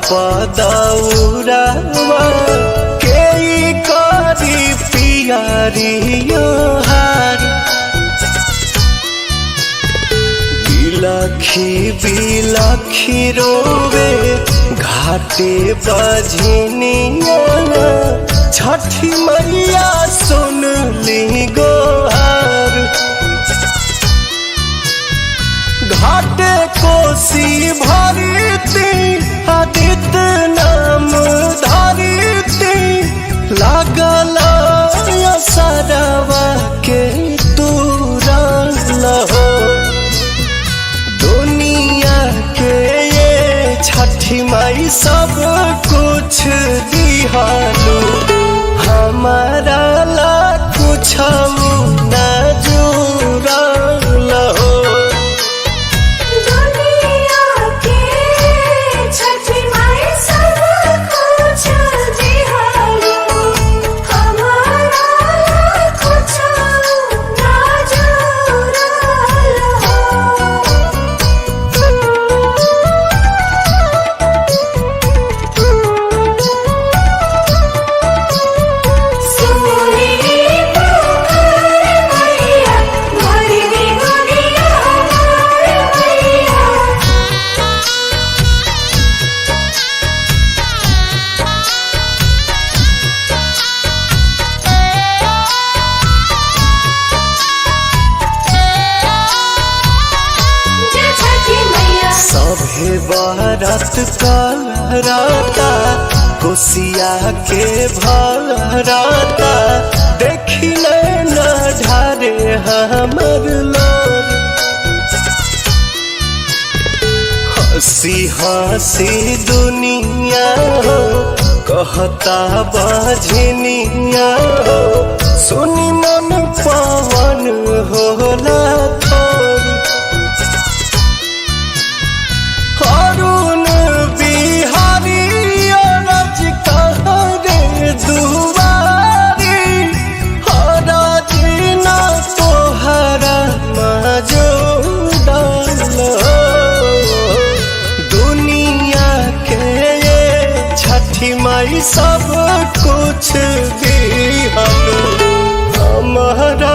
पदौरावा के करी पियरियो हार। बिलखी बिलखी रोवे घाटे बजनिया, छठी मैया सुन ली गोहार। घाटे कोसी भरती आदित्य नाम धरती, लागल सरवा के तूरल हो। दुनिया के ये छठी माई सब कुछ दिहालू, हमारा ला कुछ न जुड़ल हो। दुनिया के छठी माई सब कुछ दिहालो, हमारा कुछ ना जुड़ल हो। सोनी पुकार मैया, भरी दुनिया हमार मैया। जय छठी मैया। सभे बारत करता कोसिया के भरता, देखी न ढारे हमर लोर। हंसी हंसी दुनिया हो कहता बजनिया हो, सुनी मन पवन होला थोर। अरुण बिहारी अरज करे दुआरी, अरज न तोहरा मजूदल हो। दुनिया के ये छठी माई सब कुछ दिहलू, हमारा